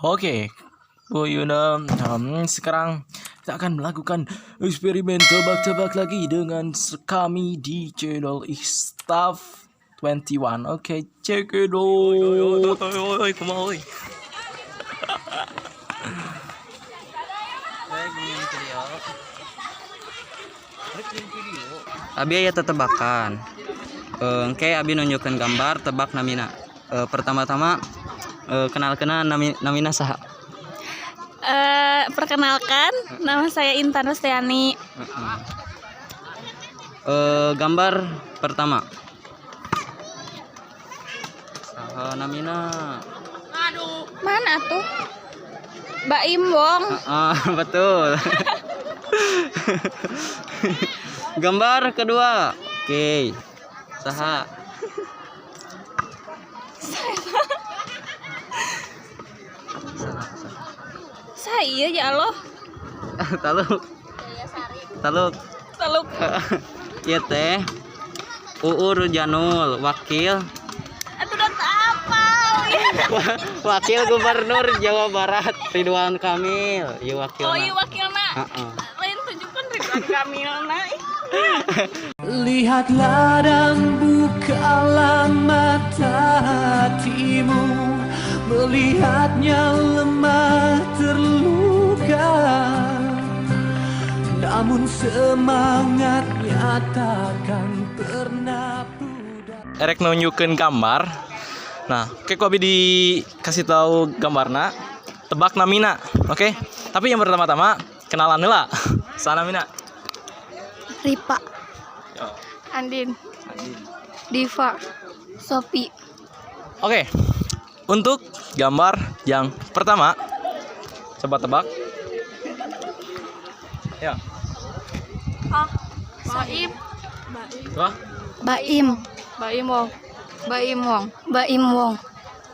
Oke, Bu Yuna, sekarang kita akan melakukan eksperimen tebak-tebak lagi dengan kami di channel Staff 21. Oke, check it out. Oi, kumaha oi. Abi aya tetebakan. Engke abi nunjukkeun gambar, tebak namina. Pertama-tama kenal-kenal nami, namina saha? Perkenalkan, nama saya Intan Restiani. Gambar pertama. Saha namina? Mana tuh? Baim Wong. Ah, betul. Gambar kedua. Oke. Saha? Saha, saha. Saya, ya Allah. Taluk. Taluk. Teluk. Ieu teh Uur Janul, wakil Atuh udah apa? Wakil Gubernur Jawa Barat Ridwan Kamil. Ieu wakilna. Oh iya, wakilna. Heeh. Lain tunjukkan Ridwan Kamil na. Lihatlah dan bukalah mata hatimu, melihatnya lemah terluka, namun semangatnya takkan pernah pudar. Erek nunjukkeun gambar. Nah, oke, ku abi dikasih tahu gambarna, tebak namina. Oke. Tapi yang pertama-tama kenalan heula. Saha namina? Ripa. Yo. Andin. Diva. Sopi. Oke. Untuk gambar yang pertama, coba tebak. Ya. Baim. Wah. Baim. Baim Wong. Baim Wong. Baim Wong.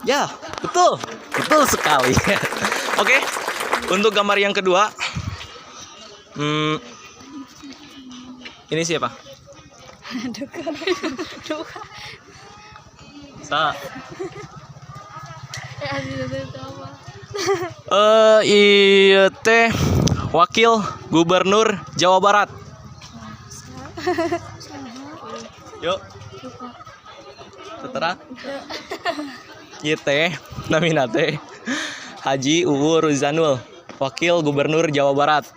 Ya, betul. Betul sekali. Oke. Untuk gambar yang kedua. Ini siapa? Duka. Sa. Itu apa? Ieu teh Wakil Gubernur Jawa Barat. Yuk. Setelah. Ieu teh namina teh Haji Uur Ruzhanul, Wakil Gubernur Jawa Barat.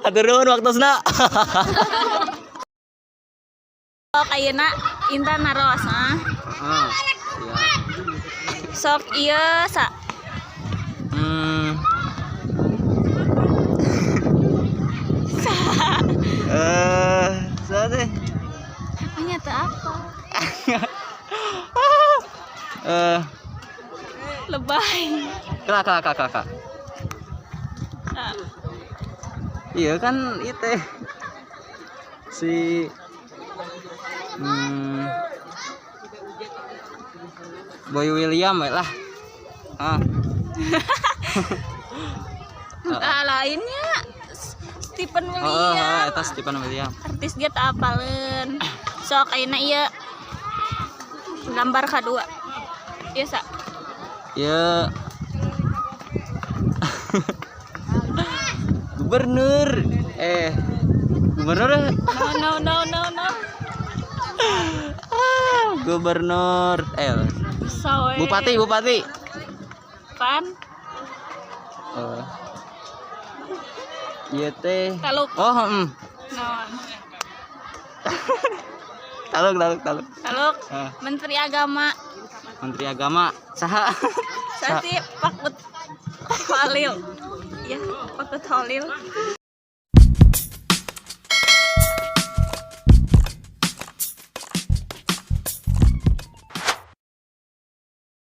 Hatur nuhun waktosna. Sok ayeuna Intan naros, ah. Heeh. Siap. Sok ieu sa. Saha teh? Apanya teu apa? Lebay. Kelak kelak kelak kelak. Ah. Iya kan itu teh. Si Boy William we lah. Ah, Ah, lainnya Stephen oh, oh, William. Eta Stephen William. Artis dia teu apaleun. Sok ayeuna ieu gambar kadua. Ieu sa. Ya. Gubernur gubernur. No, no, no, no, no. Ah, gubernur Bisa we. Bupati, bupati. Pan. Ieu teh. Taluk. Oh, Naon? Taluk, taluk, taluk. Taluk. Ah. Menteri Agama. Menteri Agama saha? Sasi Pakut Khalil. Ya, Pakut Khalil.